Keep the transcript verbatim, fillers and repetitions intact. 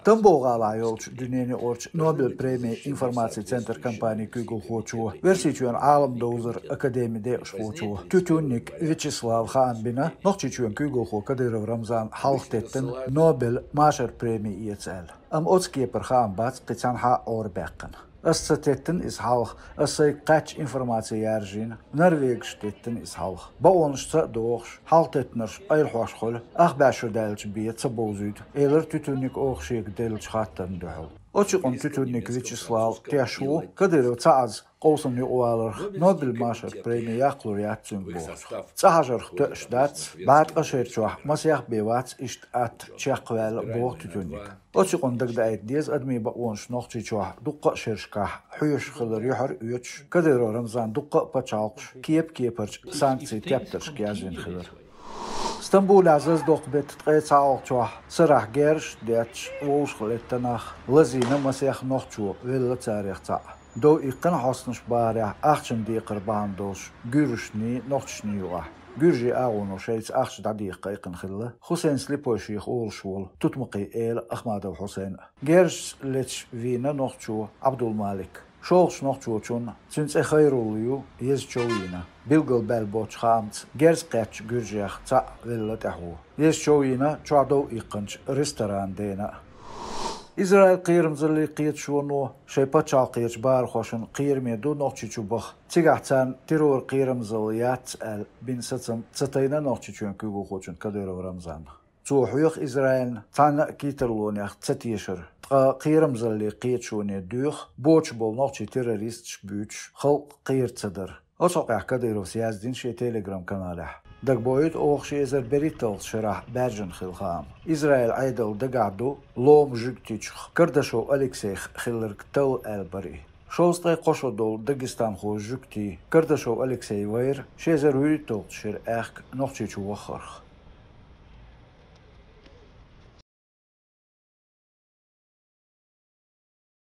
Тамбов-гӀалахь йолчу дуьненан юкъарчу Нобель премин информацин центран компанин куьйгалхочо, Оьрсийчоьнан Ӏаламдовзаран академин декъашхочо, Тютюнник Вячеслава хаам бина, Нохчийчоьнан куьйгалхо Кадыров Рамзана хьалхатеттина Нобель машаран преми эца аьлла. Амма оцу кепара хаам бац кхин цхьанхьа а Ӏорабаьккхина. Ас ца теттина иза хьалха, ас сайга кхаьчча информаци яржийна, Норвегаш теттина иза хьалха. Бакъонашца а догӀуш, хьалхатеттинарш къайлахьош хуьлу, ах бӀе шо даьллачу бен ца бовзуьйту, элира Тютюнника оха шега деллачу хаттарна дуьхьал. Оцу юкъанна Тютюнник Вячеслава тешна ву, Кадыров ца Ӏаза къовсамна юкъаваларх Нобель машаран преми яккхалур яц цуьнга бохург. ЦӀахь хьажарх тоьаш дац, бӀе ткъа шера чохь масех бен вац иштта атта чекхваьлла, боху Тютюнника. Оцу юкъанна дагадоуьйтур деза, адамийн бакъонаш Нохчийчохь дуккха а шерашкахь хьоьжуш хилар юьхьар оьцуш, Кадыров Рамзана дуккха а пачхьалкхаш кепа-кепарчу санкцийн тептаршка язвина хилар. Стамбулехь зазадоккху беттан ткъе цхьалгӀачохь сарахь герзаш а детташ вовшахлетта нах лазийна масех нохчо, велла царех цхьаъ. Дов иккхина хьостанаш бахарехь ахчанан декхар бахьана долуш гуьржашний, нохчашний юкъахь. Гуьржийн агӀоно шайца ахча дӀадеха кхайкхина хилла Хусейн Слепой шех олуш волу тутмакхийн эла Ахмадов Хьусейн а. Герзашца леташ вийна нохчо Ӏабдулмалик. ШолгӀачу нохчочунна, цуьнан цӀе Хайрулла ю, еза чов йина. Билгалбаьлла боцчу хаамца, герз кхеттачу гуьржех цхьаъ велла тӀаьхьо. Еза чов йина чохь дов иккхинчу ресторан дена а. Израилан кхерамзаллин кхеташоно шайн пачхьалкхерчу бахархошна кхераме ду Нохчийчу баха. Цигахь царна терроран кхерамзалла яц аьлла бина сацам ца тайна Нохчийчоьнан куьйгалхочунна Кадыров Рамзанна. Цо хьоьху Израилна цхьана а кийчалонех ца тешар, ткъа кхерамзаллин кхеташоне доьху боцуш болу нохчийн террористаш буьйцуш халкъ кхера ца дар. Оцу хьокъехь Кадыровс яздина шен Telegram-каналехь. Дагабоуьйту оха ши эзар берхӀитталгӀачу шарахь баьржина хилла хаам. Израилан Ӏедал дагахь ду лома жуьгтичух Кардашов Алексейх хилларг талла аьлла бара и. Шовзткъе кхо шо долу дагестанхо жуьгти Кардашов Алексей вайра ши эзар вуьрхӀитталгӀачу шеран аьхка Нохчийчу ваххарх.